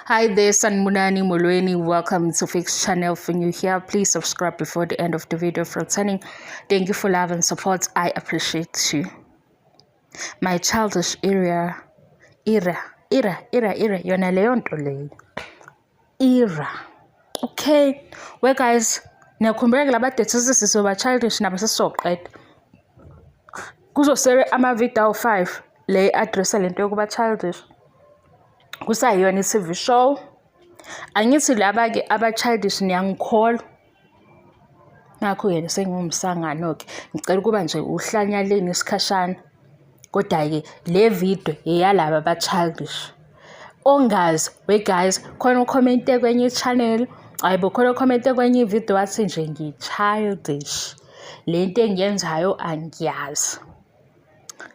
Hi there, Sanibonani Molweni. Welcome to Fix Channel. For new here, please subscribe before the end of the video for returning. Thank you for love and support. I appreciate you. My childish area, era, era, era, era. Yona leyo nto leyo. Era. Okay. Well guys, niyakhumbula ke laba dates sizoba childish nabo sesizoqeda. Kuzosele ama-video awu-5 le address lento yokuba childish. Kusayiyona i-TV show. Angithi laba-ke aba-childish niyangikholwa. Nakhu-ke sengiwumsangano-ke. Ngicela ukuba nje uhlanyaleni isikhashana. Kodwa-ke le video eyalaba aba-childish. Ongazi, we guys, khona u-commente kwenye i-channel, hayi bo, khona u-commente kwenye i-video wathi nje ngi-childish. Le nto engiyenzayo angiyazi.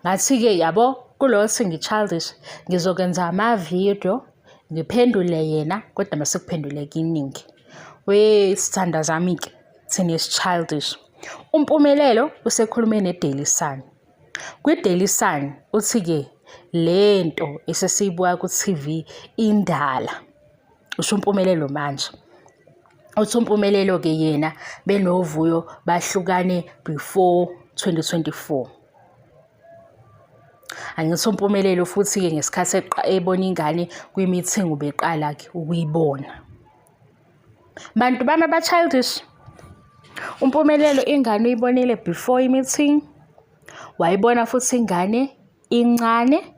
Ngathi-ke yabo kulo othi ngi-childish ngizokwenza ama-video ngiphendule yena kodwa mase kuphenduleka iningi. We sithanda zami-ke thina esi-childish. UMpumelelo usekhulume ne-Daily Sun. Kwi-Daily Sun uthi-ke lento esesiyibuka ku-TV indala. Usho uMpumelelo manje. Uthi uMpumelelo-ke yena benoVuyo bahlukane before 2024. Angithi uMpumelelo futhi-ke ngesikhathi ebona ingane kwi-meeting ubeqala-ke ukuyibona. Bantu bami aba-childish. UMpumelelo ingane uyibonile before i-meeting, wayibona futhi ingane incane,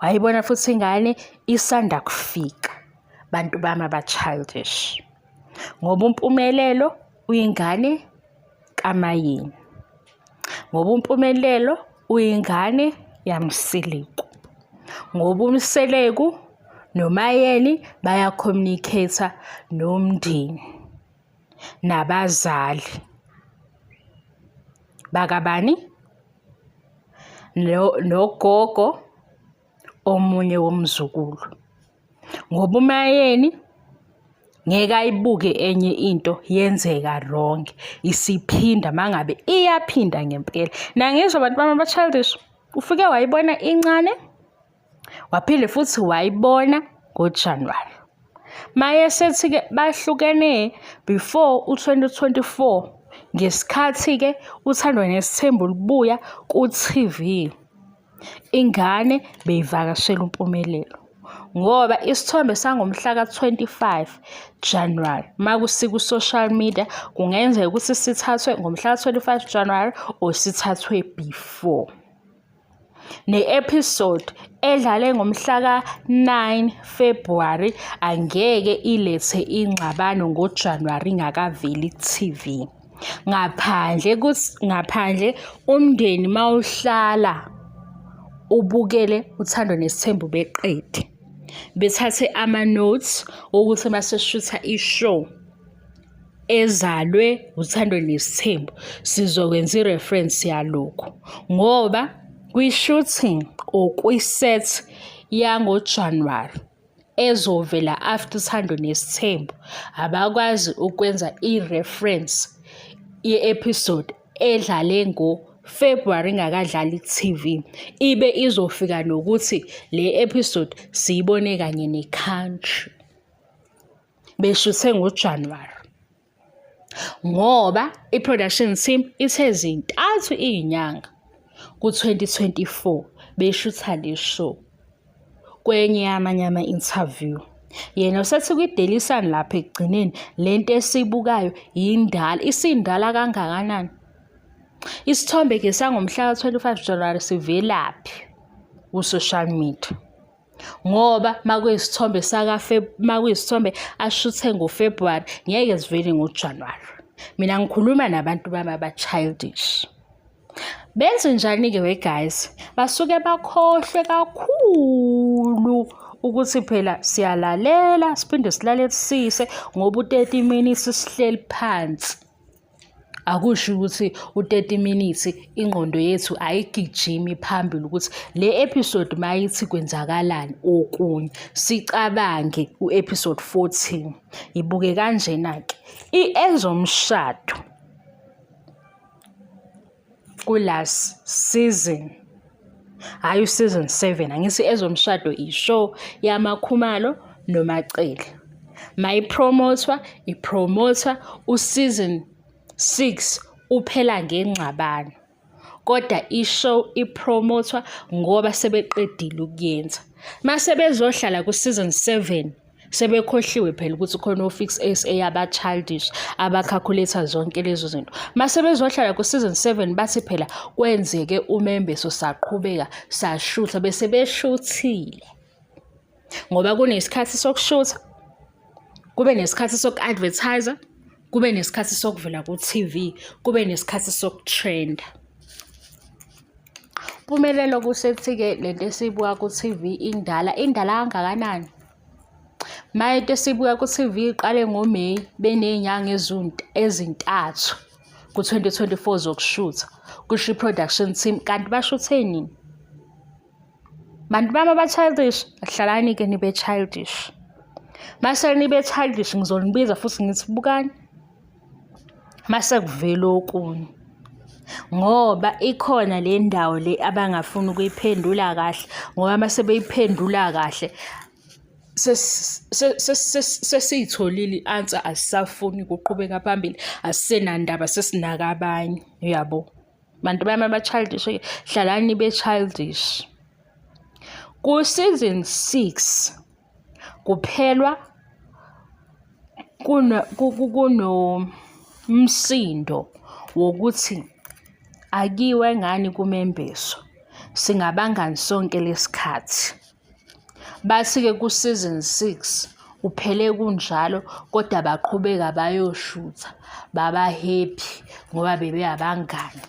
wayibona futhi ingane isanda kufika. Bantu bami aba-childish. Ngoba uMpumelelo uyingane kaMayeni. Ngoba uMpumelelo uyingane yaMseleku. Ngoba uMseleku noMayeni baya-communicate nomndeni nabazali bakabani nogogo omunye womzukulu. Ngoba uMayeni ngeke ayibuke enye into yenzeka wrong, isiphinda mangabe iyaphinda ngempela. Nangizwa bantu bami aba-childish, ufike wayibona incane, waphinde futhi wayibona ngoJanuwari. Mayesethi-ke bahlukene before u-2024 ngesikhathi-ke uThando Nesithembu lubuya ku-TV. Ingane beyivakashela uMpumelelo ngoba isithombe sangomhla ka-25 January makusiku-social media kungenzeka ukuthi sithathwe ngomhla ka-25 January or sithathwe before. Ne-episode edlale ngomhla ka-9 February angeke ilethe ingxabano ngoJanuwari ingakaveli ku-TV. Ngaphandle ngaphandle umndeni mawuhlala ubukele uThando Nesithembu beqede bethathe ama-notes ukuthi maseshutha i-show ezalwe uThando Nesithembu sizokwenza i-reference yalokhu ngoba kwi-shooting or kwi-set yangoJanuwari ezovela after uThando Nesithembu abakwazi ukwenza i-reference ye-episode edlale ngo-February ingakadlali ku-TV ibe izofika nokuthi le episode siyibone kanye ne-country beshuthe ngoJanuwari ngoba i-production team ithe zintathu iy'nyanga ku-2024 beshutha le show kwenye yamanye ama-interview. Yena usethi kwi-Daily Sun lapha ekugcineni lento esiyibukayo yindala, isindala kangakanani? Isithombe-ke sangomhla ka-25 January sivelaphi ku-social media? Ngoba makuyisithombe makuyisithombe ashuthe ngoFebruary ngeke sivele ngoJanuwari. Mina ngikhuluma nabantu bami aba-childish. Benze njani-ke we guys? Basuke bakhohlwe kakhulu ukuthi phela siyalalela siphinde silalelisise ngoba u-30 minutes sihleli phansi. Akusho ukuthi u-30 minutes ingqondo yethu ayigijimi phambili ukuthi le episode mayithi kwenzakalani okunye sicabange u-episode 14 ibuke kanjena-ke i-Ezomshado ku-last season, hhayi u-season 7. Angithi Ezomshado i-show yamaKhumalo noMaCele. Mayiphromothwa, iphromothwa u-season 6 uphela ngengxabano. Kodwa i-show iphromothwa ngoba sebeqedile ukuyenza. Mase bezohlala ku-season 7 sebekhohliwe phela ukuthi khona o-Fix SA aba-childish aba-calculate zonke lezo zinto. Mase bezohlala ku-season 7 bathi phela kwenzeke umembeso saqhubeka sashutha bese beshuthile. Ngoba kunesikhathi sokushutha, kube nesikhathi soku-advertise-a, kube nesikhathi sokuvela ku-T_V, kube nesikhathi soku-trend-a. Mpumelelo kusethi-ke le nto esiyibuka ku-T_V indala, indala kangakanani? Maye into esiyibuka ku-T_V iqale ngoMeyi beney'nyanga ezintathu ku-2024 zokushutha, kusho i-production team. Kanti bashuthe nini? Bantu bami aba-childish, hlalani-ke nibe childish. Mase nibe childish ngizonibiza futhi ngithi bukani mase kuvela okunye. Ngoba ikhona le ndawo le abangafuni ukuyiphendula kahle ngoba mase beyiphendula kahle sesiyitholile i-answer asisafuni ukuqhubeka phambili, asisenandaba sesinaka abanye, uyabo. Bantu bami aba-childish hlalani nibe childish. Ku-season 6 kuphelwa kunomsindo wokuthi akiwe ngani kumembeso singabangani sonke lesikhathi. Bathi-ke ku-season 6 uphele kunjalo kodwa baqhubeka bayoshutha baba happy ngoba bebe abangani.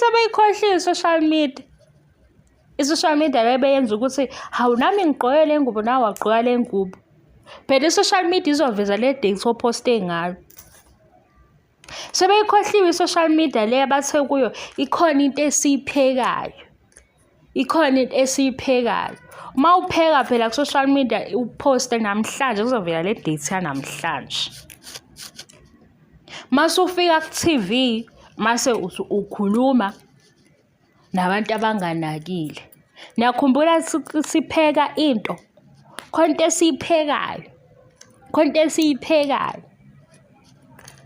Sebeyikhohliwe i-social media. I-social media le beyenza ukuthi hawu nami ngigqoke le ngubo nawe wagqoka le ngubo. Phela i-social media izoveza le date ophoste ngayo. Sebeyikhohliwe i-social media le abathe kuyo ikhona into esiyiphekayo. Ikhona into esiyiphekayo. Uma upheka phela ku-social media uphoste namhlanje kuzovela le date yanamhlanje. Mase ufika ku-T_V mase ukhuluma nabantu abanganakile. Niyakhumbula sipheka into, khona into esiyiphekayo, khona into esiyiphekayo.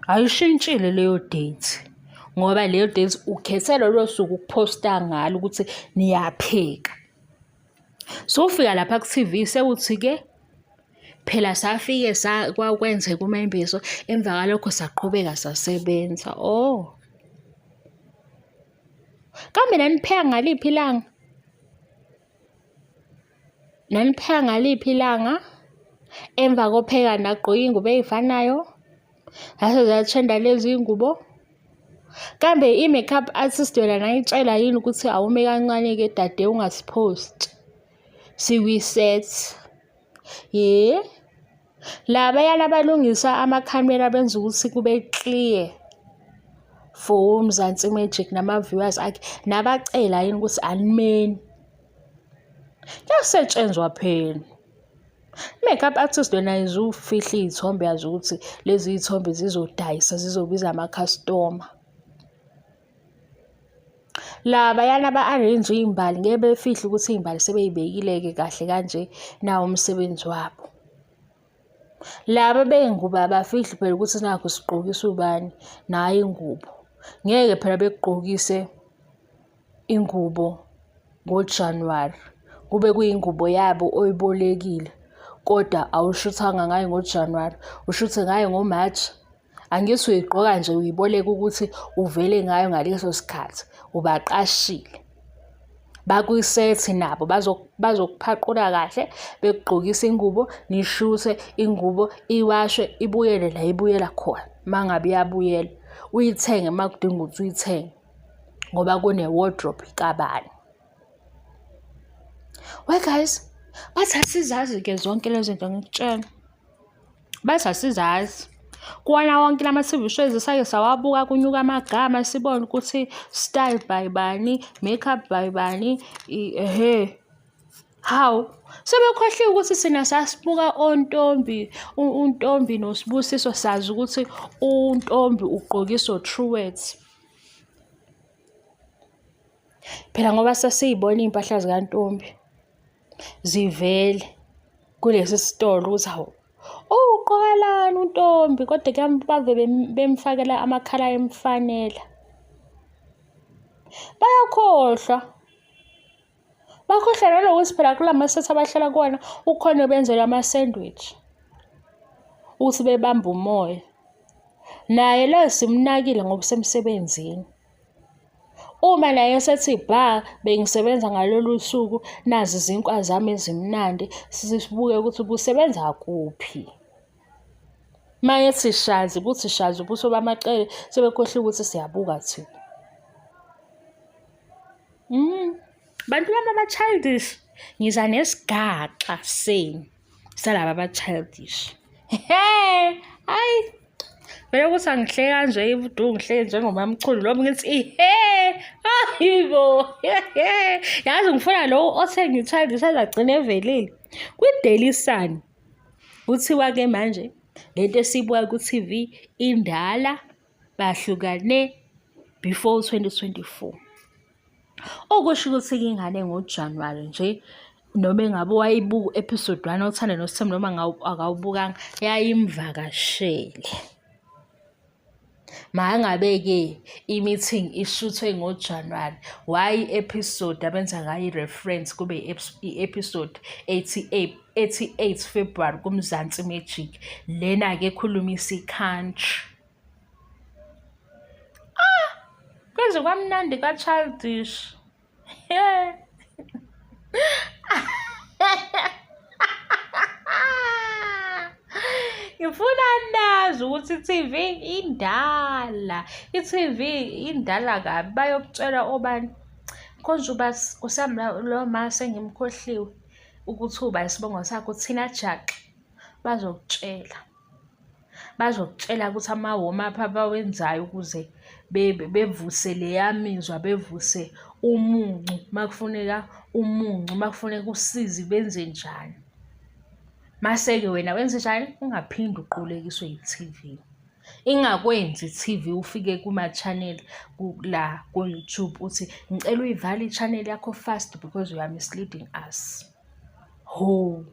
Ayishintshile leyo date ngoba leyo date ukhethe lolo suku ukuphosta ngalo ukuthi niyapheka. Sufika lapha ku-T_V sewuthi-ke phela safike kwakwenzeka umembeso emva kwalokho saqhubeka sasebenza. Oh. Kambe nanipheka ngaliphi ilanga? Nanipheka ngaliphi ilanga? Emva kopheka nagqoka iy'ngubo ey'fanayo? Zase ziyatrenda lezi iy'ngubo? Kambe i-makeup artist yona nayitshela yini ukuthi awume kancane-ke dade ungasiphosti sikwi-set? Ye? Labayana abalungisa amakhamera benza ukuthi kube clear for uMzansi Magic nama-viewers akhe nabacela yini ukuthi animeni. Kuyasetshenzwa phela. I-makeup artist yona ayizufihla iy'thombe yazi ukuthi lezi y'thombe zizodayisa zizobiza amakhastoma. Labayana aba-arrange iy'mbali ngeke befihle ukuthi iy'mbali sebey'bekile-ke kahle kanje nawu umsebenzi wabo. Laba bey'ngubo abafihli phela ukuthi nakhu sigqokisa ubani, nayi ingubo. Ngeke phela bekugqokise ingubo ngoJanuwari kube kuyingubo yabo oyibolekile kodwa awushuthanga ngayo ngoJanuwari, ushuthe ngayo ngo-March. Angithi uyigqoka nje uyiboleka ukuthi uvele ngayo ngaleso sikhathi ubaqashile. Bakwisethi nabo bazokuphaqula kahle bekugqokise ingubo nishuthe ingubo iwashwe ibuyele la ibuyela khona uma ngabe iyabuyela. Uyithenge uma kudinga ukuthi uyithenge ngoba kune-wardrobe kabani. We guys, bathi asizazi-ke zonke lezo zinto ngikutshela. Bathi asizazi. Kuwona wonke lama-T_V shows esake sawabuka kunyuka amagama sibone ukuthi style by bani, makeup by bani, ehhe. Hawu, sebekhohliwe ukuthi thina sasibuka oNtombi, uNtombi noSibusiso sazi ukuthi uNtombi ugqokiswa o-Truworths. Phela ngoba sasiy'bona iy'mpahla zikaNtombi. zivele kulesi sitolo ukuthi hawu, uwuqokalani uNtombi kodwa bave bemfakela amakhala emfanela. Bayakhohlwa. Bakhohlwa nanokuthi phela kula masethi abahlala kuwona ukhona obenzela ama-sandwich ukuthi bebambe umoya. Naye lo simnakile ngoba usemsebenzini. Uma naye esethi bha bengisebenza ngalolu suku nazi izinkwa zami ezimnandi sibuke ukuthi ubusebenza kuphi. Mayethi shazi kuthi shazi ubuso bamacele sebekhohliwe ukuthi siyabuka thina. Bantu bami aba-childish, ngiza nesigaxa senu salaba aba-childish. He, hayi vele ukuthi angihleki kanje ibudu ngihleke njengomamchunu noma ngithi ihe hayibo yazi ngifuna lo othe ngi-childish azagcina evelile kwi-Daily Sun. Kuthiwa-ke manje lento esiyibuka ku-TV indala bahlukane before 2024. Okusho ukuthi-ke ingane ngoJanuwari nje noma engabe wayibuka u-episode 1 othanda noSithembu noma akawubukanga yayimvakashele. Makangabe-ke i-meeting ishuthwe ngoJanuwari, why i-episode abenza ngayo i-reference kube i-episode ethi 8 February kuMzansi Magic, lena-ke ekhulumisa i-country. Ah! Kwaze kwamnandi ka-childish. Yeah. Ngifuna nazi ukuthi i-TV indala, i-TV indala kabi bayokutshela obani. Konje uba Nkosi yami lo ma sengimkhohliwe ukuthi uba isibongo sakhe uThina Jaxa, bazokutshela. Bazokutshela ukuthi ama-warm up abawenzayo ukuze bevuse leya mizwa, bevuse umuncu uma kufuneka umuncu, uma kufuneka usizi benzenjani. Mase-ke wena wenzenjani? Ungaphinde uqulekiswe i-T_V. Ingakwenzi i-T_V ufike kuma-channel la ko-YouTube uthi ngicela uyivale i-channel yakho fast because you are misleading us. Ho!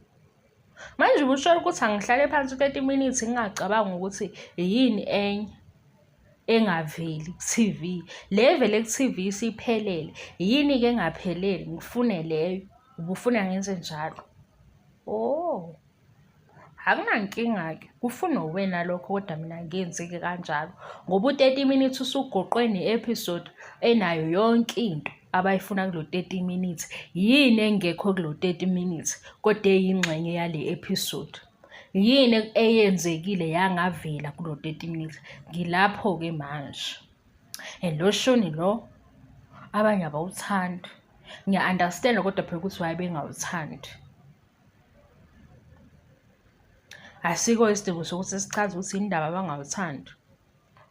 Manje ubusho ukuthi angihlale phansi u-30 minutes ngingacabangi ukuthi yini enye engaveli ku-TV. Le evele ku-TV isiphelele. Yini-ke engaphelele ngifune leyo. Ubufuna ngenze njalo. Oh. Akunankinga-ke, kufuna uwena lokho kodwa mina angenzi-ke kanjalo. Ngoba u-30 minutes usugoqwe ne-episode enayo yonke into abayifuna kulo 30 minutes. Yini engekho kulo 30 minutes kodwa eyingxenye yale episode? Yini eyenzekile yangavela kulo 30 minutes? Ngilapho-ke manje. And lo shoni lo abanye abawuthandi. Ngiya-understand-a kodwa phela ukuthi why bengawuthandi. Asikho isidingo sokuthi sichaze ukuthi yini ndaba bangawuthandi.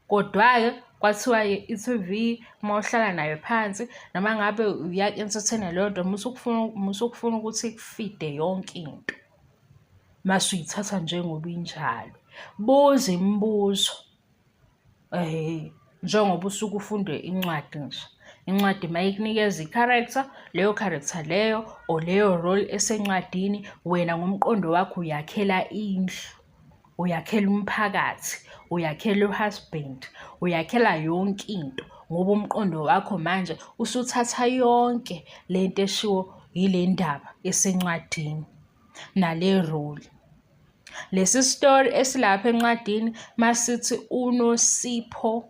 Kodwa-ke kwathiwa-ke i-T_V uma uhlala nayo phansi noma ngabe uyaku-entertain-a leyo nto musa ukufuna, musa ukufuna ukuthi ikufide yonke into. Mase uyithatha njengoba injalo. Buza imibuzo. Njengoba usuke ufunde incwadi nje. Incwadi uma ikunikeza i-character, leyo character leyo or leyo role esencwadini, wena ngomqondo wakho uyakhela indlu, uyakhela umphakathi, uyakhela u-husband, uyakhela yonke into ngoba umqondo wakho manje usuthatha yonke le nto eshiwo yile ndaba esencwadini nale role. Lesi story esilapha encwadini masithi uNosipho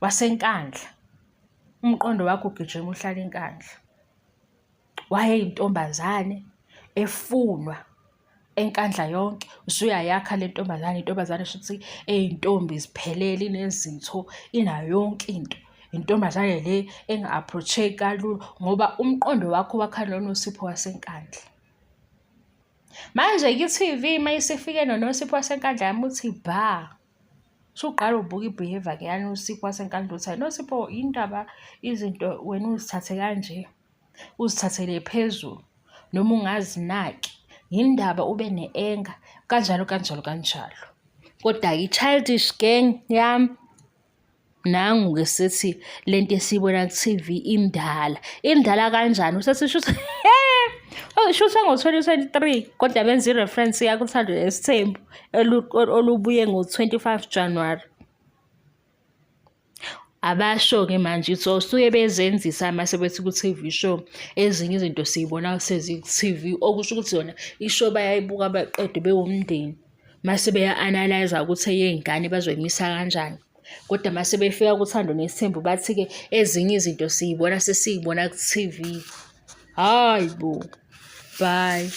waseNkandla, umqondo wakho ugijima uhlala eNkandla. Wayeyintombazane efunwa eNkandla yonke, usuyayakha le ntombazane, intombazane shuthi eyintombi ziphelele, inezitho, inayo yonke into. Intombazane le enga-approach-eki kalula ngoba umqondo wakho wakha noNosipho waseNkandla. Manje-ke i-T_V uma isifike noNosipho waseNkandla yami uthi bha. Usuqala ubuka i-behaviour-ke yaNosipho waseNkandla ukuthi hhayi Nosipho yini ndaba izinto wena uzithathe kanje, uzithathele phezulu noma ungazinaki, yini ndaba ube ne-anger, kanjalo kanjalo kanjalo. Koda-ke i-childish gang yami. Nangu-ke sethi lento esiyibona ku-TV indala. Indala kanjani? Usethi shuthi shuthi ngo-2023 kodwa benza i-reference yakuThando Nesithembu olubuye ngo-25 January. Abasho-ke manje so suke bezenzisa mase bethi ku-TV show ezinye izinto siyibona seziku-TV okusho ukuthi yona ishow bayayibuka baqede bewumndeni mase beya-analyze ukuthi eyey'ngane bazoyimisa kanjani. Kodwa mase befika kuThando Nesithembu bathi-ke ezinye izinto siyibona sesiyibona ku-TV. Hhayi bo, bye.